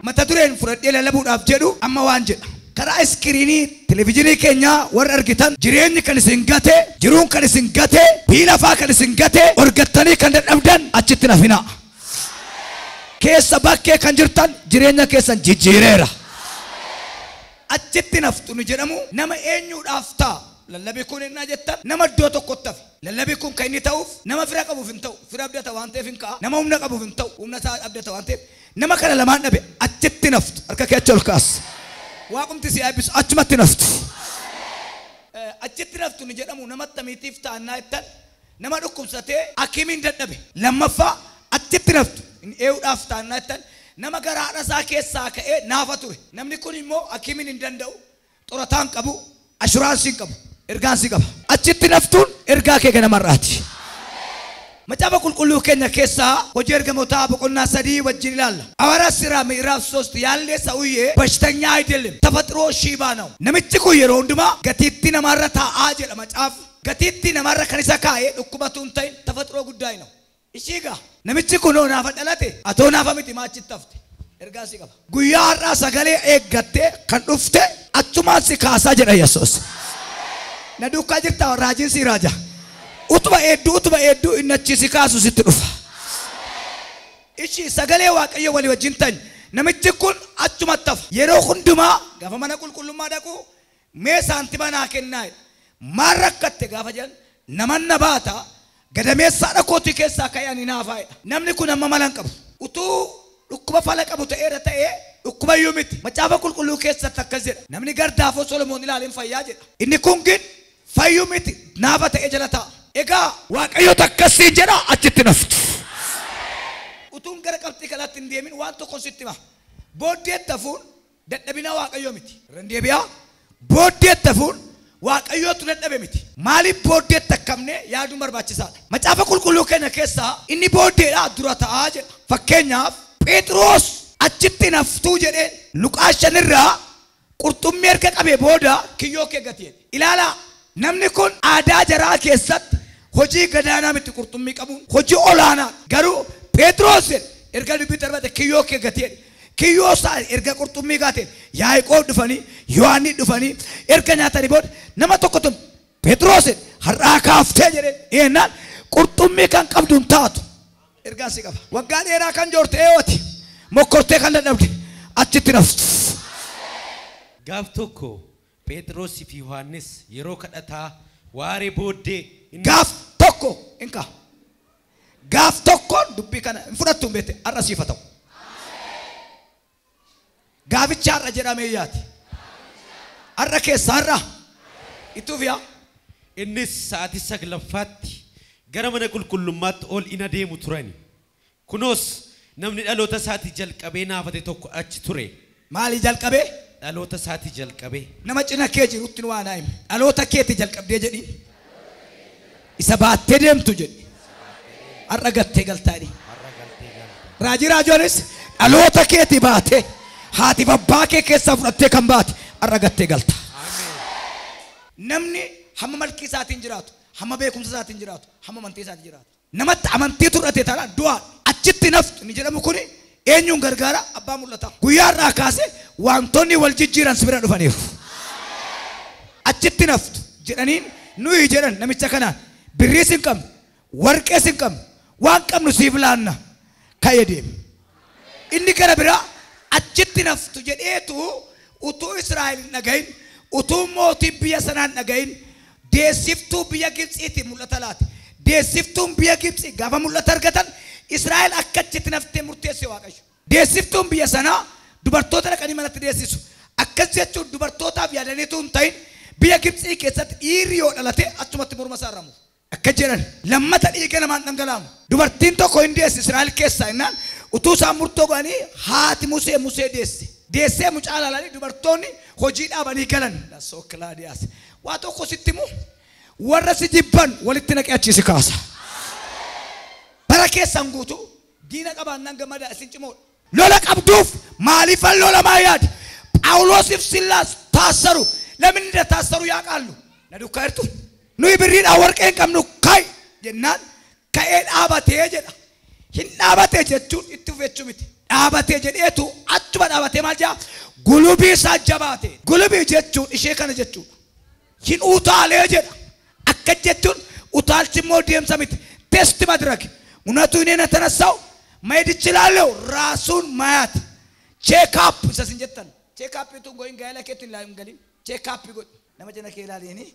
Mata dureen fudhadhee lallabuudhaaf jedhu amma waan jedha. Karaa iskiriinii televizyiinii keenyaa warra argitan jireenyi kan isin gate, jiruun kan isin gate, biyyi lafaa kan isin gate, orgattanii kan dadhabdan achitti nafinaa. Keessa bakkee kan jirtan jireenya keessan jijjiireera. Achitti naftu nu jedhamu nama eenyuudhaaf ta'a? Lallabii kun innaa jettan nama iddoo tokkotti hafe. Lallabii kun kan inni ta'uuf nama fira qabuuf hin ta'u. Fira abdata waan ta'eef hin ka'a. Nama humna qabuuf hin ta'u. Humna isaa abdata waan ta'eef nama kana lamaan dhabe achitti naftu. Harka kee achi ol kaas. Waaqumti si eebbisu achumatti naftu. Achitti naftu ni jedhamu nama attamiitiif ta'annaa jettan nama dhukkubsatee hakimiin dadhabe. Lammaffaa achitti naftu inni eeguudhaaf ta'annaa jettan nama garaadha isaa keessaa ka'ee naafa ture. Namni kun immoo hakimiin hin danda'u, xorataan qabu, ashuraansii hin qabu, ergaan si qaba. Achitti naftuun ergaa kee ganamarraati. Macaafa qulqulluu keenya keessaa hojii ergamootaa boqonnaa 3 wajjin ilaalla. ሐዋርያት ሥራ ምዕራፍ 3 ያለ ሰውዬ በሽተኛ አይደለም፣ ተፈጥሮ ሽባ ነው። Namichi kun yeroo hundumaa gatiitti namarra taa'aa jedha macaafa. Gatiitti namarra kan isa kaa'e dhukkubatu hin ta'in ተፈጥሮ ጉዳይ ነው። Ishii gaa namichi kun hoo naafa dhalate atoo naafa miti maachitti hafte. Ergaa si qaba. Guyyaa har'aa sagalee eeggattee kan dhufte achumaan si kaasaa jedha Yesuus. Na duukaa jirtaa raajiin si raaja. Utuma eedduu inni achi si kaasu sitti dhufa. Ishii sagalee Waaqayyo walii wajjin ta'in namichi kun achumatti hafa. Yeroo hundumaa gaafa mana qulqullummaa dhaqu mee saantima naa kennaa jedha. Maal rakkatte gaafa jedhan naman na baata gadameessaa dhakootii keessaa ka'ee ani naafaa jedha. Namni kun amma mala hin qabu. Utuu dhukkuba fala qabu ta'eera ta'ee dhukkuba iyyuu miti. Macaafa qulqulluu keessatti akkas jedha. Namni gardaafoo Solomoon ilaaleen fayyaa jedha. Inni kun gin fayyuu miti naafa ta'ee jala taa'a. Egaa Waaqayyo takkasiin jedha achitti naftu. Utuun gara qabxii kanaatti hin deemin waan tokko sitti hima. Booddeetti hafuun dadhabina Waaqayyoo miti. Irra hin deebi'aa. Booddeetti hafuun Waaqayyootu dadhabe miti. Maaliif booddeetti akkamne yaaduun barbaachisaadha. Macaafa qulqulluu keenya keessaa inni booddeedhaa dura ta'aa jedha. Fakkeenyaaf Phexros achitti naftuu jedheen Luqaas 5 irraa qurxummii erga qabee booda kiyyoo kee gati jedhe. Ilaalaa namni kun aadaa jaraa keessatti hojii gadaanaa miti qurxummii qabuun hojii olaanaa. Garuu Phexros erga dubbii darbate kiyyoo kee gati jedhe. Kiyyoo isaa erga qurxummii gaate Yaaqoob dhufanii Yohaannis dhufanii erga nyaatanii booda nama tokkotu Phexros har'aa kaaftee jedheen eenyaan qurxummii kan qabdu hin taatu. Ergaan si qaba. Waggaa dheeraa kan joorte eeyooti mokkortee kan dadhabde achitti naftu. Gaaf tokko Phexrosii fi Yohaannis yeroo kadhataa waaree booddee Gaaf tokko hin ka'a. Gaaf tokkoon dubbii kana hin fudhattu hin beekte har'a siifa ta'u. Gaaficha har'a jedhamee yaati. Har'a keessa har'a ittuuf yaa. Innis sa'aatii 9ffaatti gara mana qulqullummaatti ol in adeemu turani. Kunoos namni dhaloota isaatii jalqabee naafate tokko achi ture. Maalii jalqabee? Dhaloota isaatii jalqabee. Nama cina kee jirutti nu waan himi. Dhaloota keetii jalqabdee jedhi. Isa baattee deemtu jedhi. Har'a gattee galtaa jedhi. Raajii raajoonis dhaloota keetii baatee haati babbaa kee keessaa fudhattee kan baate har'a gattee galta. Namni hamma malkii isaatiin jiraatu, hamma beekumsa isaatiin jiraatu, hamma amantii isaatiin jiraatu. Namatti amantii turate taanaan du'a achitti naftu inni jedhamu kuni eenyuun gargaara? Abbaa mul'ata. Guyyaa irraa kaasee wantoonni wal jijjiiran si bira dhufaniiru. Achitti naftu jedhaniin nuyi jedhan namicha kanaan birriis hin qabnu, warqees hin qabnu, waan qabnu siif laanna ka'ee deemi. Inni gara biraa achitti naftu jedheetu utuu Israa'el hin dhagahin, utuu mootii biyya sanaa hin dhagahin deessiftuu biyya Gibxiitti mul'ata laate. Deessiftuun biyya Gibxii gaafa mul'ata argatan Israa'el akka achitti naftee murteesse Waaqayyo. Deessiftuun biyya sanaa dubartoota dhaqanii manatti deessisu. Akkas jechuun dubartootaaf yaadaniitu hin ta'in biyya Gibxii keessatti dhiirri yoo dhalate achumatti morma isaa irraa muru. Akka jedhan lammata dhiiga namaan dhangala'amu. Dubartiin tokko hin deessi Israa'el keessaa jennaan utuu isaan murtoo godhanii haati Musee Musee deesse. Deessee mucaa ilaalanii dubartoonni hojii dhaabanii galan. Sookilaadiyaas. Waa tokko sitti himu warra si jibban walitti naqee achi si kaasa. Bara keessan guutuu diina qabaannaan gammadaa isin cimoodha. Lola qabduuf maaliifan lola maa yaade? Phaawulosiif Sillaas taassaru. Namni taassaru yaa qaallu. Na duukaa jirtu. Nuyi birriidhaan warqee hin qabnu ka'i jennaan ka'ee dhaabatee jedha. Hin dhaabatee jechuun itti fufechuu miti. Dhaabatee jedheetu achuma dhaabatee maal jedha? Gulubii isaa jabaate. Gulubii jechuun ishee kana jechuudha. Hin utaalee jedha. Akka jechuun utaalchi immoo deemsa miti. Test ማድረግ እውነቱ እኔ ነኝ የተነሳው መሄድ እችላለሁ። ራሱን ማያት check up isa sin jettan check up tun goyin gaa'ela keetti hin galin check up godhi nama cina kee ilaaliini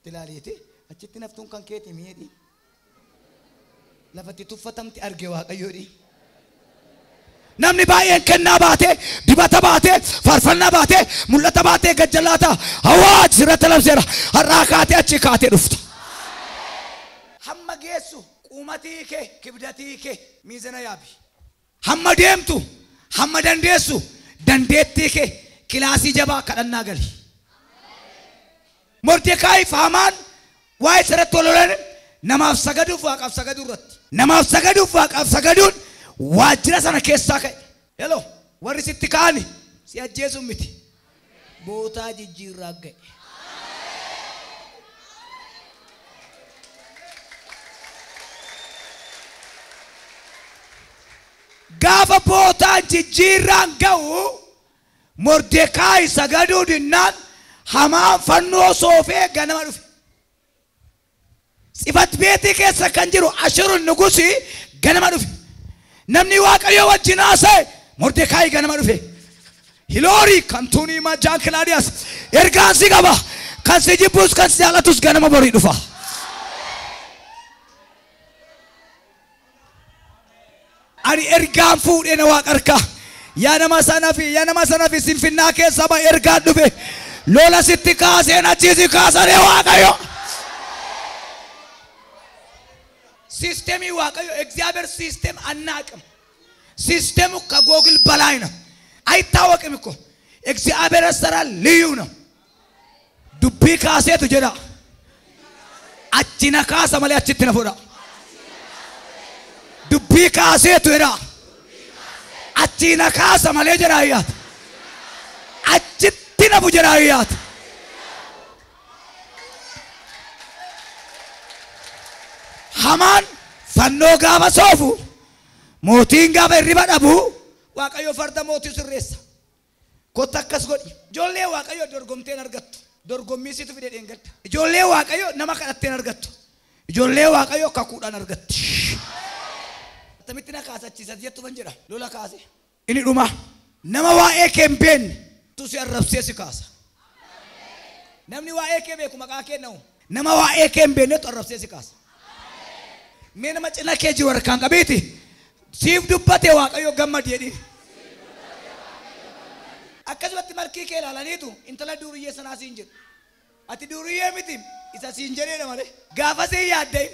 ilaaliiti achitti naftuun kan keeti miidhi lafatti tuffatamti arge Waaqayyoodhi. Namni baay'een kennaa baatee dibata baatee faarfannaa baatee mul'ata baatee gajjallaata hawaaj sirratti labseera har'aa kaatee achi kaatee dhufta. Hamma geessu qumatii kee kibdatii kee miizana yaabi. Hamma deemtu hamma dandeessu dandeettii kee kilaasii jabaa kadhannaa gali. Mordekaayi fi Hamaan waa'ee sirratti wal lolan namaaf sagaduuf waaqaaf sagaduu irratti. Namaaf sagaduuf waaqaaf sagaduun waajjira sana keessaa ka'e. Hello, warri sitti ka'ani si ajjeesuun miti. Bootaa jijjiirraa ga'e. Gaafa bootaan jijjiirraan ga'u Mordekaayi sagaduu dinnaan Hamaan fannoo soofee ganama dhufe. Tsifat beetii keessa kan jiru Ashiruun nugusi ganama dhufe. Namni Waaqayyo wajjin haasa'e Mordekaayi ganama dhufe. Hiloorii kan tuunii majjaan Kilaadiyaas ergaan si qaba. Kan si jibbus kan si jaalatus ganama borii dhufa. Ani ergaan fuudhee na waaqa harkaa. Yaa nama sana fi yaa nama sana fi sinfinnaa keessaa ba ergaan dhufe. Lola sitti kaaseen achii si kaasanii Waaqayyo. ሲስቴም ይዋቀዩ እግዚአብሔር system አናቅም። ሲስቴሙ ከጎግል በላይ ነው፣ አይታወቅም እኮ እግዚአብሔር አሰራር ልዩ ነው። ዱቢ ካሴቱ ጀዳ አቺና ካሳ ማለ አቺት ነፎዳ ዱቢ ካሴቱ ጀዳ አቺና ካሳ ማለ ጀዳ ያት አቺት ነፉ ጀዳ ያት Hamaan fannoo gaafa soofu mootiin gaafa hirriba dhabu Waaqayyo farda mootii sirreessa. Kottu akkas godhi. Ijoollee Waaqayyo dorgomteen argattu. Dorgommii situ fide dheengadda. Ijoollee Waaqayyo nama kadhatteen argattu. Ijoollee Waaqayyo kakuudhaan argatti. Attamitti na kaasachiisa jettu kan jedha. Lola kaase. Inni dhuma nama waa'ee kee hin beekne tu si arrabsee si kaasa. Namni waa'ee kee beeku maqaa kee na'u. Nama waa'ee kee hin beeknetu arrabsee si kaasa. Mee nama cina kee jiru harkaan qabeeti siif dubbate Waaqayyo gammadi jedhiin. Akkasumatti markii kee ilaalaniitu intala duuriyyee sanaa siin jedhu. Ati duuriyyee miti isa siin jedheedha malee. Gaafa siin yaaddain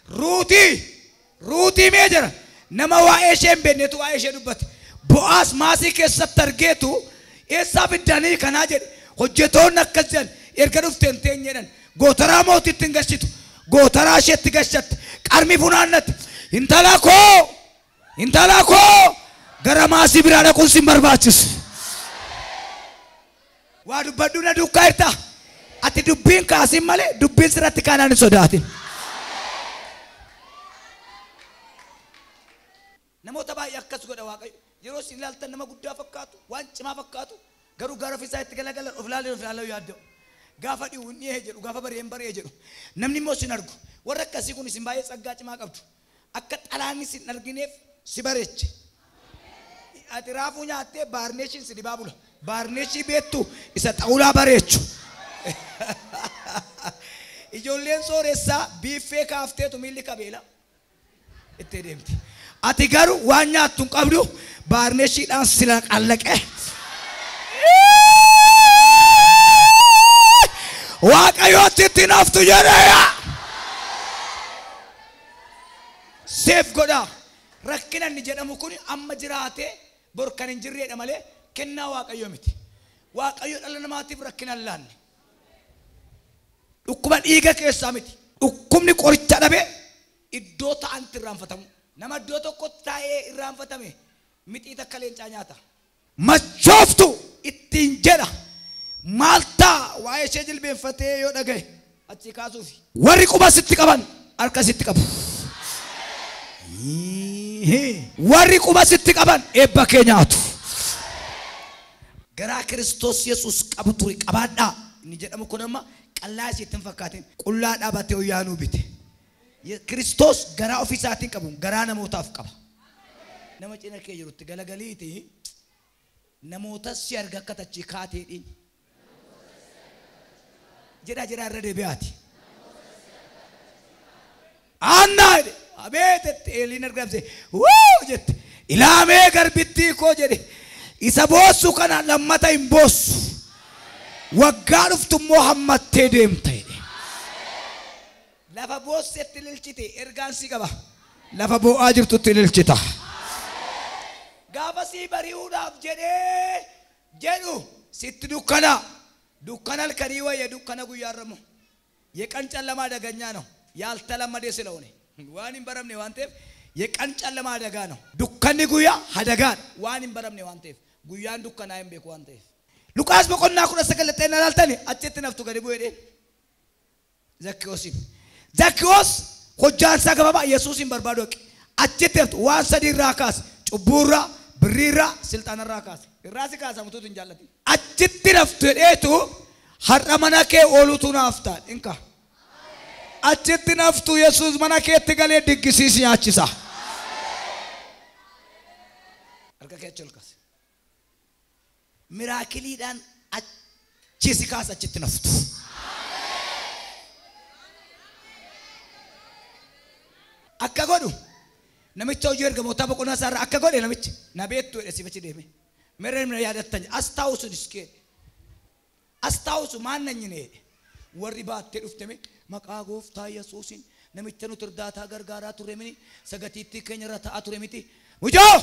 ruutii mee jira nama waa'ee ishee hin beeknetu waa'ee ishee dubbate. Bo'aas maasii keessatti argeetu eessaa fiddanii kanaa jedhe hojjetoonni akkas jedhan erga dhufteen teenye jedhan gootaraa mootiitti hin gashitu. Gootaraa isheetti gashatte qarmii funaannatti intala koo gara maasii biraa dhaquun sin barbaachisu. Waa dubbadhu na duukaa jirta. Ati dubbiin kaasin malee dubbiin sirratti kaanaan hin sodaatin. Namoota baay'ee akkas godha Waaqayyo. Yeroo isin ilaaltan nama guddaa fakkaatu, waan cimaa fakkaatu garuu gara ofiisaa itti galagalan of ilaalan yaadda'u. Gaafa dhi'u hin dhihee jedhu, gaafa bari'ee hin bari'ee jedhu. Namni immoo isin argu. Warra akkasii kun isin baay'ee tsaggaa cimaa qabdu. Akka xalaanni isin argineef si bareeche. Ati raafuu nyaattee baarneeshiin si dibaa bula. Baarneeshii beektu isa xawulaa bareechu. Ijoolleen sooressaa biiffee kaafteetu miilli kabeela itti deemti. Ati garuu waan nyaattu hin qabdu baarneeshiidhaan si qallaqee. Waaqayyootti itti naftu jedheera. Seef godhaa. Rakkina inni jedhamu kun amma jiraatee bor kan hin jirreedha malee kennaa Waaqayyoo miti. Waaqayyo dhala namaatiif rakkina hin laanne. Dhukkuba dhiiga keessaa miti. Dhukkubni qoricha dhabe iddoo ta'anitti irraanfatamu. Nama iddoo tokko taa'ee irraanfatame mixii takka leencaa nyaata. Machooftu ittiin jedha. Maal ta'a waa'ee ishee jilbeenfatee yoo dhagaye achi kaasuufi. Warri quba sitti qaban harka sitti qabu. Warri quba sitti qaban eebba kee nyaatu. Garaa Kiristoos Yesuus qabu ture qabaadhaa. Inni jedhamu kun amma qallaa isiitti hin fakkaatin. Qullaa dhaabatee wayyaanuu bite. Kiristoos garaa ofii isaatiin qabu garaa namootaaf qaba. Nama cina kee jirutti galagaliiti namoota si arga akka tachii kaateedhiin. Jedhaa jedhaa irra deebi'aati. Annaa jedhe abeet jette Eeliin argamse wuu jette ilaamee garbittii koo jedhe isa boossu kana lammata hin boossu waggaa dhuftu immoo hammattee deemta jedhe. Lafa boossetti ililchite ergaan si qaba. Lafa boo'aa jirtutti ililchita. Gaafa sii bari'uudhaaf jedhee jedhu sitti dukkana. Dukkana halkanii wayya dukkana guyyaarra immoo. የቀን ጨለማ አደገኛ ነው። ያልተለመደ ስለሆነ waan hin baramne waan ta'eef የቀን ጨለማ አደጋ ነው። Dukkanni guyyaa አደጋ waan hin baramne waan ta'eef guyyaan dukkanaa hin beeku waan ta'eef. Luqaas boqonnaa 19 xeena ilaaltani achitti naftu gadi bu'ee dheen Zakkiyoosiin. Zakkiyoos hojjaan isaa gabaabaa Yesuusin barbaadu dhaqe. Achitti naftu waan sadii irraa kaase cubbuurraa, birriirraa, silxaanarraa kaase. Irraa si kaasa mutuutu hin jaallatin. Achitti naftu jedheetu har'a mana kee oolutu naaf ta'a. Inka. Achitti naftu Yesuus mana keetti galee diggisiis nyaachisa. Harka kee achi ol kaase. Miraakiliidhaan achi si kaasa achitti naftu. Akka godhu namicha hojii ergamootaa boqonnaa isaarraa akka godhe namichi na beektu jedhe siif achi deeme. Mirreen na yaadattan as taa'usu diskee. As taa'usu maan nan nyine jedhe. Warri baattee dhufteme maqaa gooftaa Yesuusiin namicha nuti irdaataa gargaaraa turre mini sagatiittii keenya irra taa'aa ture miti. Mucoo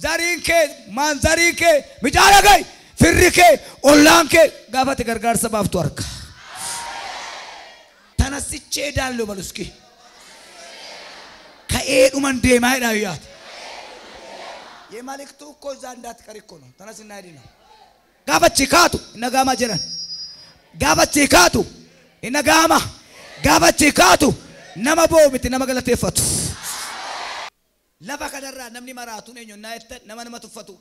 zariin kee maanzariin kee mucaa dhaga'i firri kee ollaan kee gaafate gargaarsa baaftu harka. Tanasichee daalloo baluski. Ka'ee dhuman deemaa jedhaa yaate. የማልክቱ እኮ እዛ እንዳትቀር እኮ ነው። ተነስና ሂድ ነው። Gaafachi kaatu inna gaama jedhan. Gaafachi kaatu inna gaama. Gaafachi kaatu nama boo'u miti nama galateeffatu. Lafa kanarraa namni maraatuun eenyunnaa jettan nama nama tuffatu.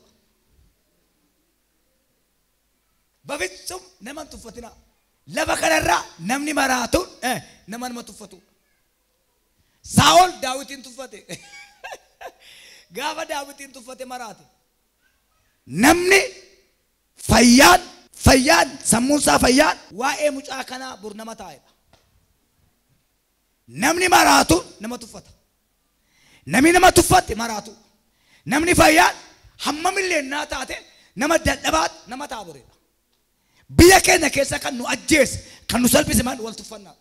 በፍጹም nama hin tuffatina. Lafa kanarraa namni maraatuun nama nama tuffatu. Saa'ol Daawitiin tuffate. Gaafa Daawitiin tuffate maraate. Namni fayyaan fayyaan sammuun isaa fayyaan waa'ee mucaa kanaa bor nama taa'edha. Namni maraatu nama tuffata. Namni nama tuffate maraatu. Namni fayyaan hammamillee naa taate nama dadhabaat nama ta'a boreedha. Biyya keenya keessa kan nu ajjeese kan nu salphise maal wal tuffannaa.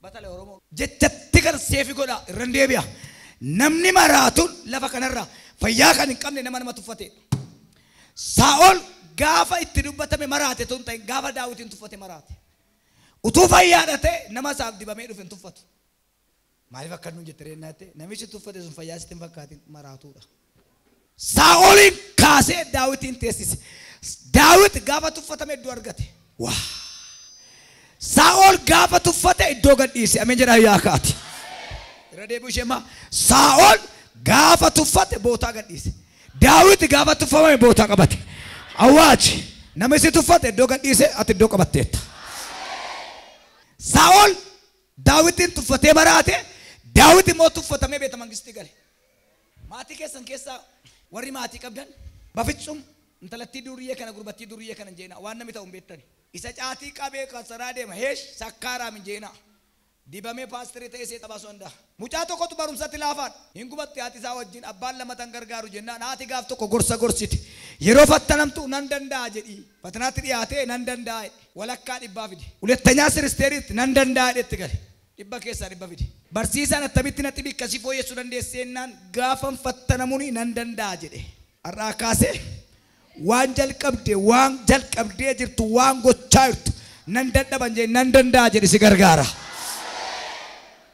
Batale Oromoo jechatti kan seefi godha irra hin deebi'a. Namni maraatuun lafa kanarraa fayyaa kan hin qabne nama nama tuffatedha. Saa'ol gaafa itti dubbatame maraate tun ta'in gaafa Daawitiin tuffate maraate. Utuu fayyaadha ta'e nama isaaf dibamee dhufe hin tuffatu. Maaliif akka nuun jette reennaa jette namichi tuffate sun fayyaa sitti hin fakkaatin maraatuudha. Saa'oliin kaasee Daawitiin teessise. Daawit gaafa tuffatame iddoo argate. Waa! Saa'ol gaafa tuffate iddoo gadhiise. Ameen jedhaa yaa kaati. Irra deebi'u ishee maa Saa'ol gaafa tuffate bootaa gadhiise. Daawit gaafa tuffamame bootaa qabate. Awwaaji namni si tuffate iddoo gadhiise ati iddoo qabatteetta. Saa'ol Daawitiin tuffatee maraate Daawit immoo tuffatamee beeta mangistii gale. Maatii keessan keessaa warri maatii qabdan በፍጹም intalattii duriyyee kana gurbattii duriyyee kana hin jeenaa waan namni ta'u hin beektani. Isa caatii qabee kasaraa deema heesh sakkaaraam hin jeenaa. Dibamee paasterii ta'ee seexa baasuu danda'a. Mucaa tokkotu barumsatti laafaadha. Hin gubatte haati isaa wajjin abbaan lama tan gargaaru jennaan haati gaaf tokko gorsa gorsiti. Yeroo fattanamtu nan danda'a jedhi. Fatanaatti dhiyaatee nan danda'a jedhe. Walakkaa dhibbaa fide. Hulettanyaa siristeeritti nan danda'a jedhetti gale. Dhibba keessaa dhibba fide. Barsiisaan attamitti natti bikkasii fooyyessuu dandeessee jennaan gaafan fattanamuuni nan danda'a jedhe. Har'aa kaasee waan jalqabde waan jalqabdee jirtu waan gochaa jirtu nan dadhaban jedhe nan danda'a jedhe si gargaara.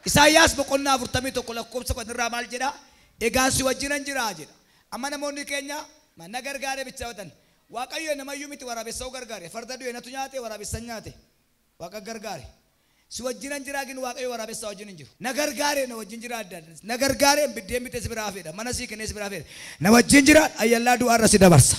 Isaayyaas boqonnaa 41 lakkoofsa 10 irraa maal jedhaa? Egaan si wajjinan jiraa jedha. Amma namoonni keenya na gargaare bichaa watan. Waaqayyo namayyuu miti waraabessa gargaare. Farda du'e natu nyaate waraabessa nyaate. Waaqa gargaare. Si wajjinan jiraa gin Waaqayyo waraabessaa wajjin hin jiru. Na gargaaree na wajjin jira adda adda. Na gargaaree biddeen bitee si biraa fedha. Mana sii kennee si biraa fedha. Na wajjin jira ayyallaa du'aarra si dabarsa.